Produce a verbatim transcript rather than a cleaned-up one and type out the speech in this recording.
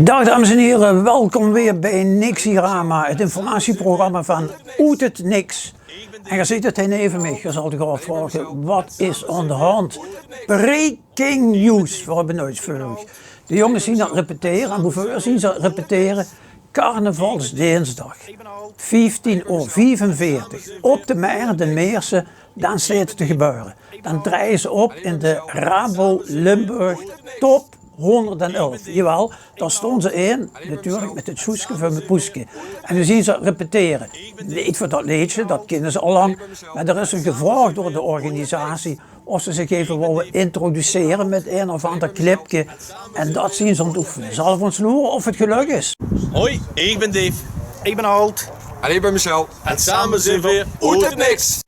Daag dames en hiere, welkom weer bij Nixierama, het informatieprogramma van Oet het Niks. En geer zeet het hie neve mich, geer zalt uch aofvraoge: wat is aon de hand? Breaking news, veer höbbe noets veur uch. De jónges zien aan 't repetere. En boeveur zien ze aan 't repetere? Carnavalsdinsdag, vieftien oor vievenveertig, op de Mer, de Meerse, dan steit 't te gebäöre. Dan traeje ze op in de Rabo Limburg Top hónderdelf. Jawaal, dao staon ze in, natuurlik mit 't sjoeske veur m'n poeske. En noe zien ze aan 't repetere. Neet veur dat leedsje, dat kinne ze al lang, mer d'r is 'n gevraog door de organisatie of ze zich effe wouwe introducere mit ein of aander clipke. En dat zien ze aan 't oefene. Zalle v'r ins loere of 't gelök is. Hoi, ich bin Dave. Ich bin Harold. En ich bin Michel. En same zeen v'r Oet het Niks.